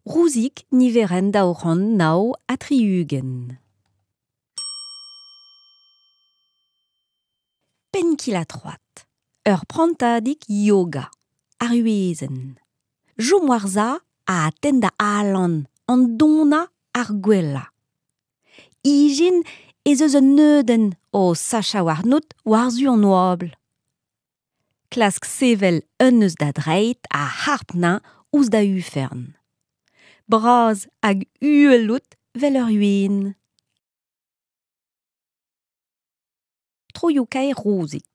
Rouzig niverenn 269. Penn-kil-ha-troad. Ur prantadig yoga. Ar wezenn. Chom war-sav ha tenn da alan an donañ ar gwellañ. Ijin ez eus un neudenn o sachañ warnout war-zu an oabl. Klask sevel un eus da dreid ha harp-neuñv ouzh da ufern. Bras hag uhel out 'vel ur wezenn. Troioù-kaer Rouzig.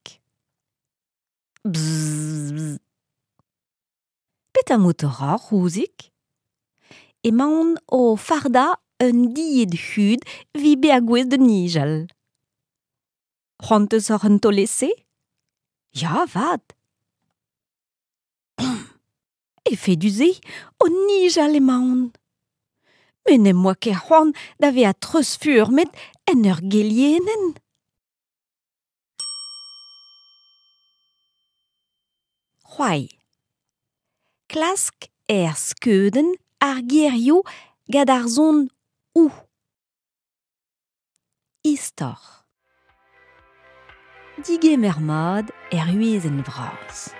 Bzzz. Petra 'maout o ra, Rouzig ? Emaon o fardañ un died hud evit bezañ gouest da nijal. C'hoant 'teus oc'h un taol-ese ? Ya 'vat. Efedus eo, o nijal emaon. Met n'em boa ket c'hoant da vezañ treuzfurmet en ur gelienenn. C'hoari. Klask er skeudenn ar gerioù gant ar son ou. Istor. Digemer mat er wezenn vras.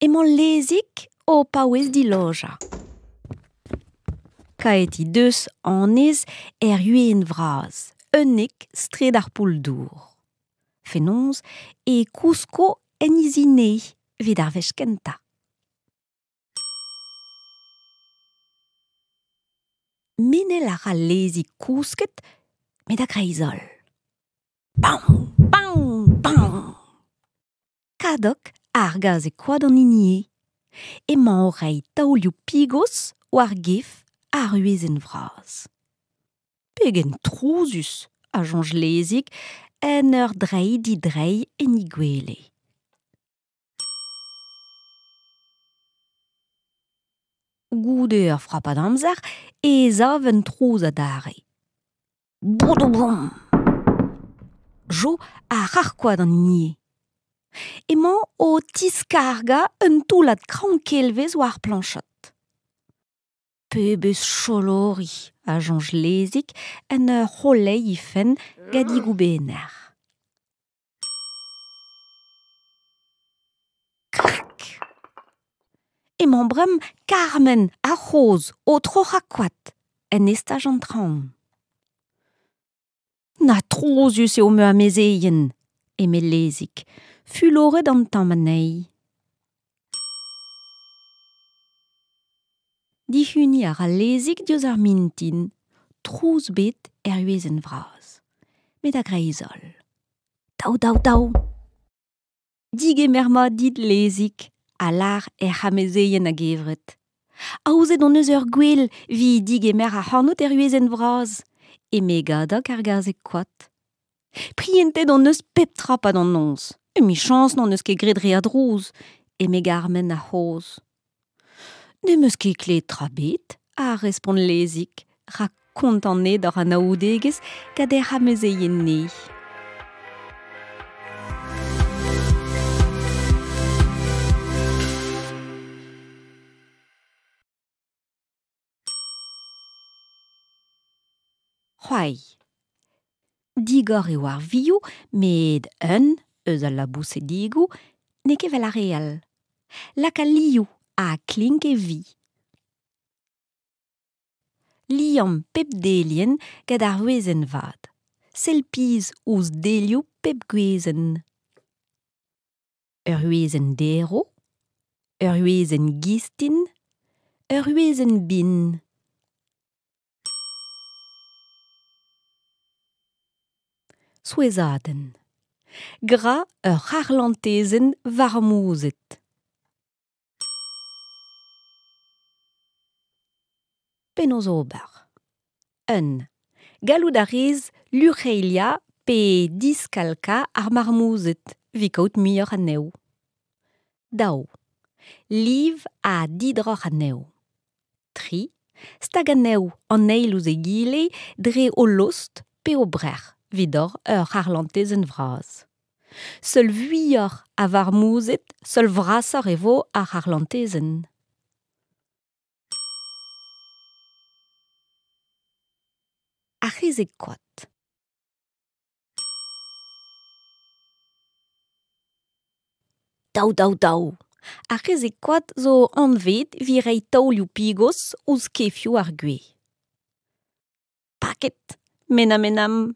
Emañ Lezig o paouez dilojañ. Kaeet he deus annez er wezenn vras, 11 straed ar Poull-Dour. Fenoz e kousko en he zi evit ar wech kentañ. Menel a ra Lezig kousket met a-greiz-holl. Bañ ! Bañ ! Bañ ! Kadok a argase koad an hini eo. Emañ o reiñ taolioù pigos war gef ar wezenn vras. Pegen trouzus, a soñj Lezig en ur dreiñ-didreiñ en he gwele. Goude ur frapad amzer e sav un trouz adarre. Bodoubom ! Jo ar c'harr-koad an hini eo. Emañ o tiskargañ un toullad kraoñ-kelvez war ar plañchod. Pebezh cholori, a soñj Lezig en ur c'holeiñ he fenn gant he goubenner. Krak ! Emañ bremañ Carmen ar C'hozh o troc'hañ koad en estaj an traoñ. Na trouzus eo ma amezeien, eme Lezig, fuloret an tamm anezhi. Dihuniñ a ra Lezig diouzh ar mintin, trouz bet er wezenn vras. Met a-greiz-holl. Daou, daou, daou ! Digemer mat dit, Lezig, a lâr hec'h amezeien a-gevret. Aozet hon eus ur gwel evit digemer ac'hanout er wezenn vras, eme Gadog ar gazeg-koad. Prientet hon eus pep tra 'pad an noz. Emichañs n'hon eus ket graet re a drouz, eme Garmen ar C'hozh. N'em eus ket klevet tra ebet, a respont Lezig, rak kontant eo d'hoc'h anaoudegezh gant hec'h amezeien-ni. C'hoari. Digor eo ar vioù met un eus al labousedigoù n'eo ket evel ar re all. Laka liv ha klink e vi. Liamm pep delienn gant ar wezenn vat. Sell pizh ouzh delioù pep gwezenn. Ur wezenn derv, ur wezenn gistin, ur wezenn bin. Souezhadenn. Gra ur c'harlantezenn varmouzet. Penaos ober ? Un. Gallout a rez luc'heiliañ pe diskalkañ ar marmouzed evit kaout muioc'h anezho. Daou. Liv ha didroc'h anezho. Tri. Stag anezho an eil ouzh egile dre o lost pe o brec'h evit ober ur c'harlantezenn vras. Seul vuioc'h a varmouzed, seul vrasoc'h e vo ar c'harlantezenn. Ar c'hezeg-koad. Daou, daou, daou! Ar c'hezeg-koad zo anvet evit reiñ taolioù pigos ouzh kefioù ar gwez. Paket! Menam-menam!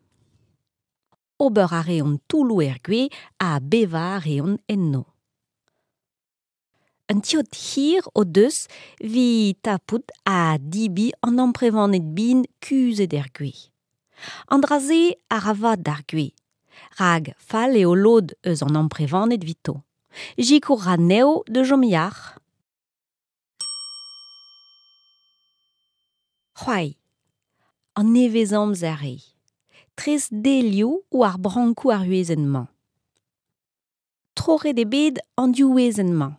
Ober a reont toulloù er gwez ha bevañ a reont enno. Un teod hir o deus evit tapout ha debriñ an amprevaned bihan kuzhet er gwez. An dra-se a ra vad d'ar gwez, rak fall eo lod eus an amprevaned evito. Sikour 'ra anezho da chom yac'h. C'hoari. An nevezamzer eo. Tres delioù war brankoù ar wezenn-mañ. Troc'het eo bet an div wezenn-mañ.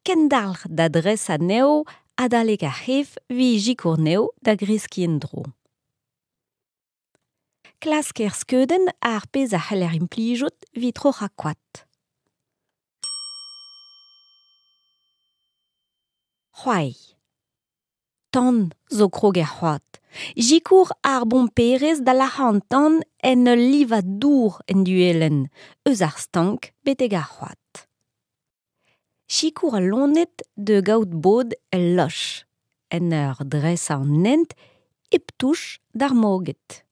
Kendalc'h da dresañ anezho adalek ar c'hef evit sikour anezho da greskiñ en-dro. Klask er skeudenn ar pezh a c'heller implijout evit troc'hañ koad. C'hoari. Tan zo krog er c'hoad. Sikour ar bomperez da lac'hañ an tan en ul livañ dour en duelenn, eus ar stank betek ar c'hoad. Sikour al loened da gaout bod el loch, en ur dresañ an hent hep touch d'ar moged.